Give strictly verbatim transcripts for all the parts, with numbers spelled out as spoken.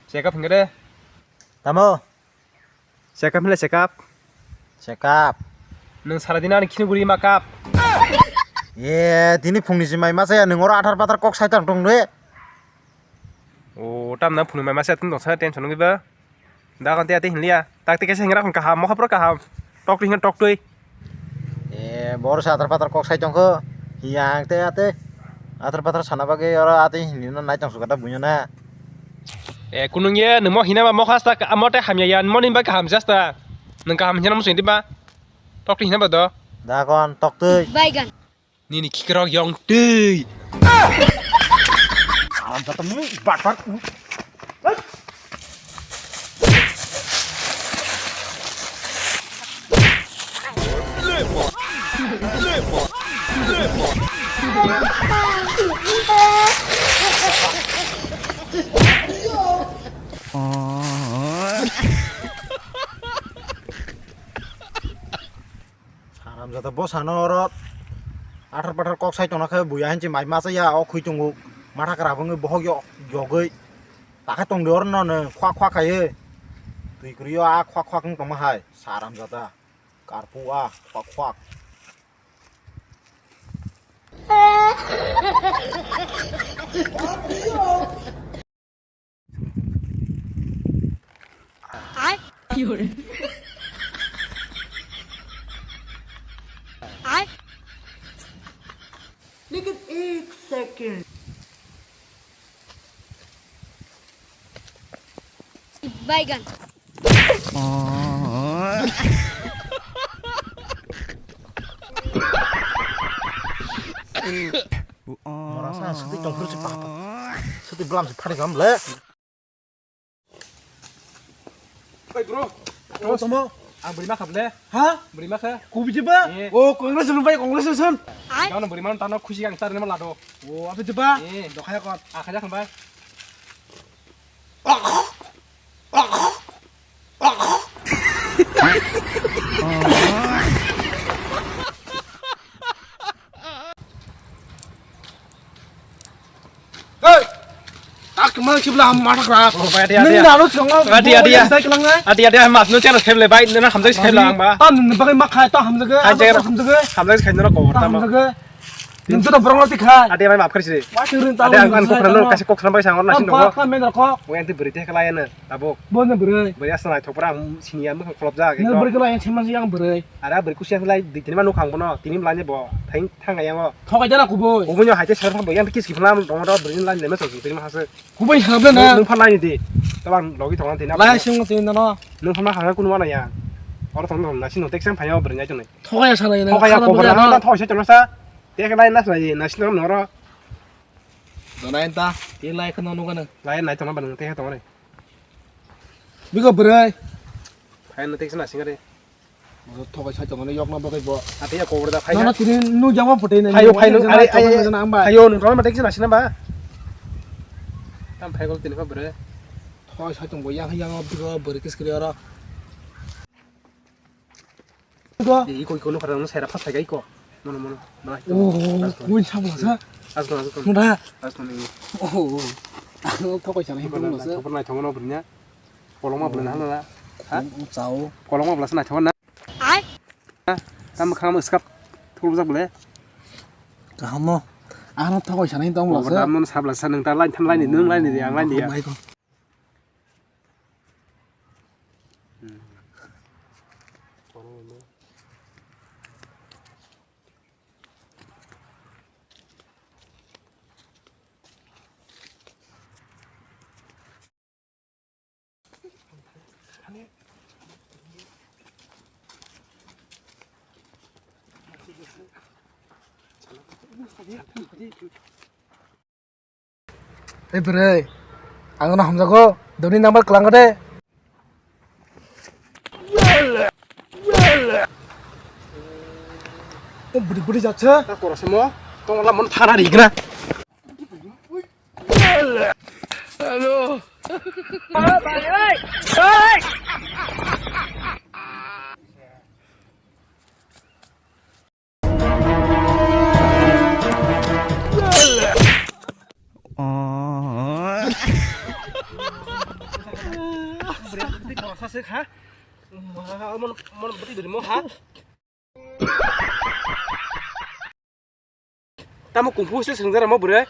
Check up hinga de. Tamo? Check up hinle check up. Check up. Nwng sara dina ani khini guri ma kap. Ye, tini phungni si mai ma saya, nwng oro athar pathar kok sai tang tong de. O, tamna phungni mai ma saya tong sa, tension ngi ba. Da kon te ate hinliya. Tak te kaisa hingra kon kaham, mokha pura kaham. Tok twi hinga tok twi. E, bor se athar pathar kok sai tongkho. Hiyang te ate. Athar pathar sana bagwi oro ate hinlino nai tong sukata buino na. E, kunung ye, nungmo hina ba mokha sta, amo te hamya ya, mo ni ba kaham jasta. Nung kaham hina mo sing ba. Tok twi hina ba do. Da kon tok twi. Baigan. Nini khikrok yong twi. Alam jatong ni bat bat. Haramjada bwsano oro athar pathar kok sai tongna khe buya hinchi mai masa ya o khwi tongo matha kwrak wngwi bohok yo-, yogwi takhe tongdi oro no khwak khwak khaiwi twi kwrwi o a khwak khwak wng tongma hai haramjada karpu a khwak khwak. Baigan. Mora sa sati tongphuru si papa. Sati blam si phari gam le. Oi bro. Bro, tamo. Ang bwrwi ma kha bwle. Ha? Bwrwi ma kha. Kubi je ba? Eh. O, congratulations bai, congratulations. Gano bwrwi ma tano khusi ang tarne ma lado. O, abi je ba? Eh. Dokhaya kon. A khaja khan bai. Hey! Tak kemana sih belah mata kerak? Oh, bai, adi, adi. Neng dah lu sih ngau. Adi, adi, ya. Saya kelang eh. Adi, adi, mas nu channel save le bai, nang hamjak save le ang ba. Tam neng pakai makai, tam hamjak eh. Hai, hamjak, hamjak eh. Hamjak save nang ko. Tam hamjak eh. Neng tu dah borong lati khai. Adi, bai, maaf kar sih. Wah, turun tahu. Adi, ang kan kok nang kasih kok sampai sang orang nasi nong. Kok, kok, men kok. Wah, yang tu berita kelainan. Tabuk. Bo no bwrwi. Bwrwi aswk naithok pora, siniya mwkhang kholopjak, no ekdom. Bwrwi kwlai ang saimansi ang bwrwi. Ara bwrwi kusiya khlai, di tini ma nukhang bono, tini mlai ni bo, thang, thang ayang o. Thokai jana kubui. Kubui no hai te sar bo, yang kis kis phla, dong ro bwrwi ni line lema song, tini ma hase. Kubui hab na. Nung pha line di. Tabang logi thong tini. Lai sung tini no. Nung pha ma hang kunu ma na ya. Oro thong thong na sino tek sang phayo bwrwi nai tongnai. Thokai sa lai na. Thokai ya khana kobra bwrwi na, no. Thoi se cholo sa. Tek line na sa ye, na sino no ro. Donai ta, ti lai khana no gana. Lai nai tongna ba nung te ha tong re. Bigo bwrwi. Phai no tek sina singare. Thokai sai tongmani yokna bagwi bo. Ate ya kobor da phai. Nana tini nu jama photo nai. Phayo, phayo, are, are, jana ang bai. Phayo, nung tongma tek sina sina ba. Tam phai gol tini kha bwrwi. Thokai sai tong bo yang yang bigo bwrwi kis kri oro. Iko, iko, iko, nukha, nang sera phas phaiga iko. Mono, mono, mono. Oh, kuin sabla sa. Asno, asno. Muda. Asno ni. Oh, oh. Ang thokoi sana hin tong sa. Thokor nai thongo no bwrwina. Koloma bwrwina hala. Ha? Chao. Koloma bwrwina sana thongo na. Ai. Tam kham skap thurjak bole. Kahamo. Ano thokoi sana hin tong sa. Tam mon sabla sa nang ta line tham line nung line di ang line di. Ei bwrwi, ang no hamjago, doni number kwlangkha de. O bwrwi bwrwi jatsa. Ta kora samo, tong la mon thana rigra. Hello. Bwtwi korsa se kha. Ma, mon, mon bwtwi bwrwi mo ha. Tamo kung fu se swngjak ramo bwrwi.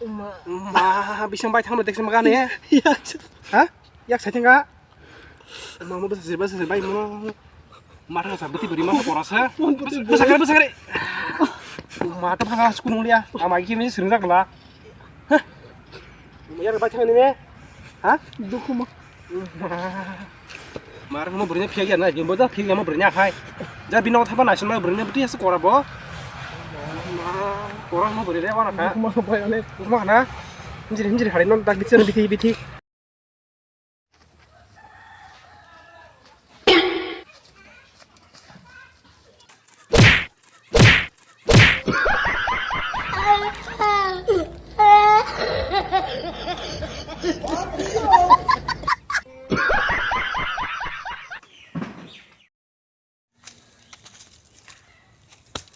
Ma, bising bai thangno dekse ma gane. Yak. Ha? Yak sai thangka. Ma, mo bwsa se, bwsa se bai mo. Matha sa bwtwi bwrwi ma korsa. Mon bwtwi bwsa kare, bwsa kare. Ma ta phanga sukun liya. Ama ki mi swngjak la. Hah? Yar bai thang ni ne? Ha? Dukhu ma. Mar mo bwrwi phiyag ya na, jimbo da phiyag mo bwrwi khai. Ja bino thapa na sima bwrwi bwtwi asa kora bo. Kora mo bwrwi re wana kha. Dukhu ma bai ane. Dukhu ma na. Himjiri himjiri hari non dak bithi bithi.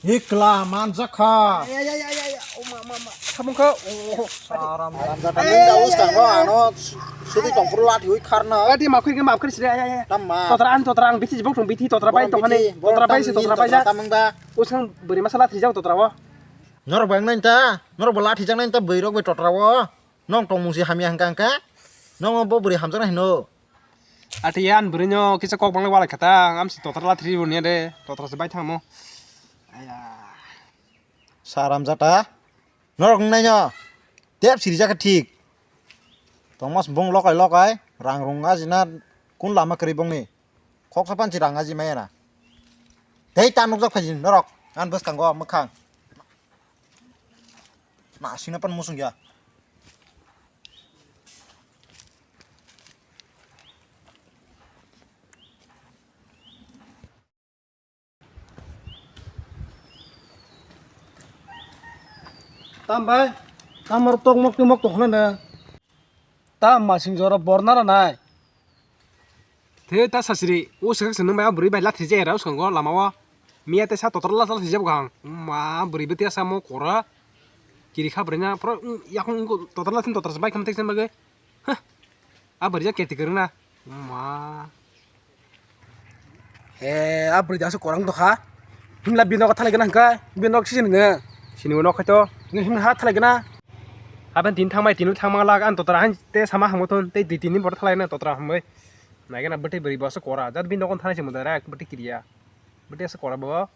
Hikla manjak kha. Ya, ya, ya, ya, ya. O ma, ma, ma. Samung kha. Oh. Aram, aram jata. Nung da us tang ano sudi tong puru lati hui kharna. Lati map khri, map khri sri, ya, ya, ya. Tamma. Totra an, totra ang bithi jibok tong bithi, totra bai tong hane. Totra bai se, totra bai ja. Tamung da. Usang beri masalah trijak totra wo. Norok bai nang ta, norok bo lati jak nang ta beri rok bai totra wo. Nong tongmung si hamya hangka hangka. Nong bo beri hamjak nang hino. Ati yan bwrwino kisa kok banglai walai kha ta, ang amsi totra lathri bo niya de, totra se bai thangmo. Aya. Saram jata. Norok wngnai no. Tep siri jaka thik. Tongmas bung lokai lokai, rang rung ajina kun lama kwrwi bongni. Khoksa panchi rang aji maya na. Tei ta nukjak phaji norok, ang bwskango mwkhang. Na sina pan musung ya. Tam bai, tam aro tok mok tok mok tong khna ne. Tam masing jora bor nara nai. The ta sasiri, o swkang se nung bai o bwrwi bai lathri jai rw swngo lama o. Miya te sa totor la lathri jabo kaham. Ma bwrwi bwtwi asa mo kora. Kiri kha bwrwi na pro yakung totor lathri totor bai kham tek sen bagwi. Hah. A bwrwi ja keti kwrwng na. Ma. He a bwrwi da asa korang to kha. Himla bino ka thalai gana hwnkha. Bino nok sisi nwngo. Sini nok khaito. Himla ha thalai gana. Aben tin thangmai tin thangma lak an totra han te sama hangmo thon te di tin ni bor thalai na totra hambai. Naigena bwtwi bwrwi bo asa kora. Jat bini nogon thanai se mudai rak bwtwi kiriya. Bwtwi asa kora bo.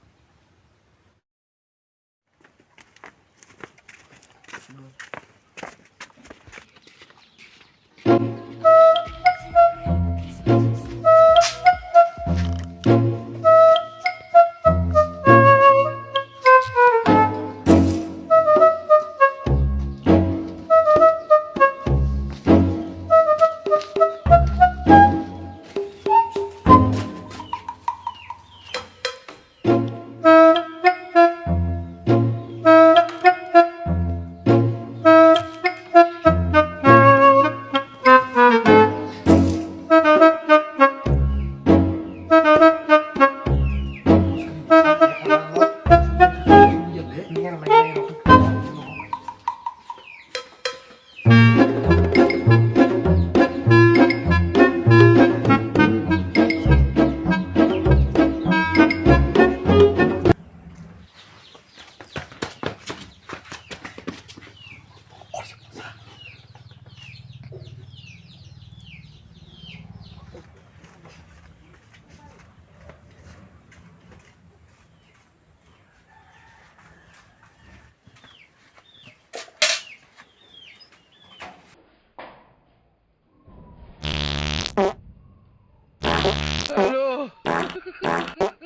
Hello. Hello.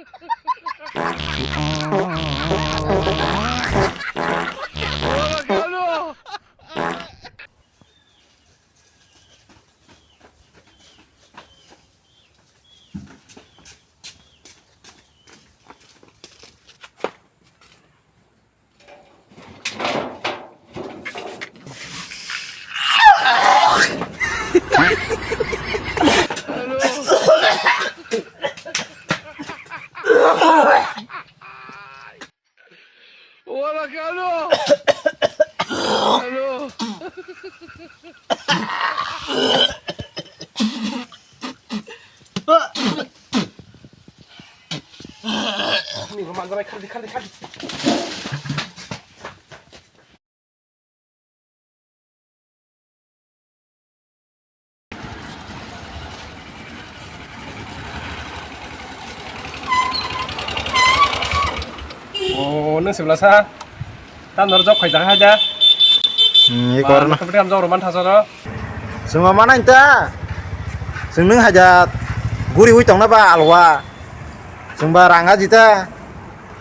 Manjabai, khaldi, khaldi, khaldi. O, nung sibla sa? Tam nor jok khaijak hai da. Hmm, i kor na. Kapri am jok roman thasa ro. Suma mana inta. Sung nung haja guri hui tong na ba alwa. Sung ba ranga jita.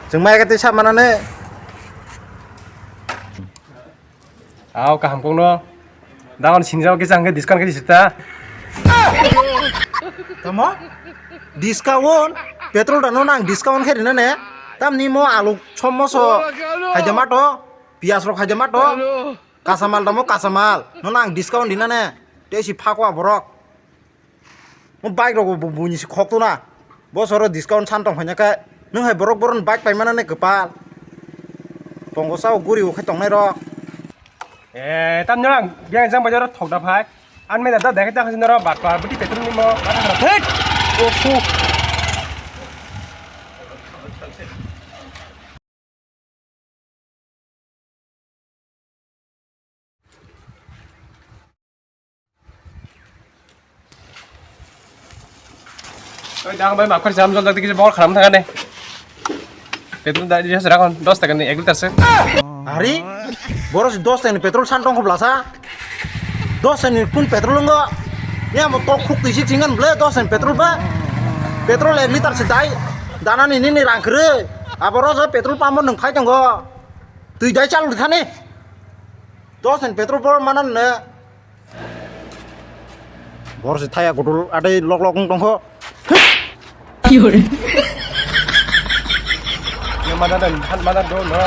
Sung mai kati sa mana ne. Aw, kaham kok no. Dagon singjak kisa hwnkhe discount khe sita. Tamo? Discount? Petrol da no nang discount khe rina ne? Tamni mo alu chom moso haida mato, piyas rok haida mato, kasamal da mo kasamal. No nang discount rina ne? Tei si phakwa borok. Mo bike rok bo buini si khok tuna. Bo soro discount san tong khaina khe. Nung hai borok boron bike pai mana ne kwpal. Pongo sao guri o khe tongnai rok. Eh, tam nang biang jang bajar thok da phai. An me da da dekhe ta khasin ro bat pa buti petrol ni mo. Hit! O fu. Oi, dang bai, makhor jam jol dagdi kisa bol kharam thangane. Petrol da, dia serakon dos taka ni ek liter se. Ari, boros dos taka ni petrol san tong khobla sa. Dos taka ni kun petrol ngo. Ya mo tok khuk tisi chingan ble dos taka ni petrol ba. Petrol ek liter se dai. Dana ni nini rang kre. Aboro je petrol pump nung phai tongo. Twi dai chal thani. Dos taka ni petrol bor manan ne. Bor se thaya kutul adai lok lok wng tongkho. Ki hore? Ye mada dan, han mada do no.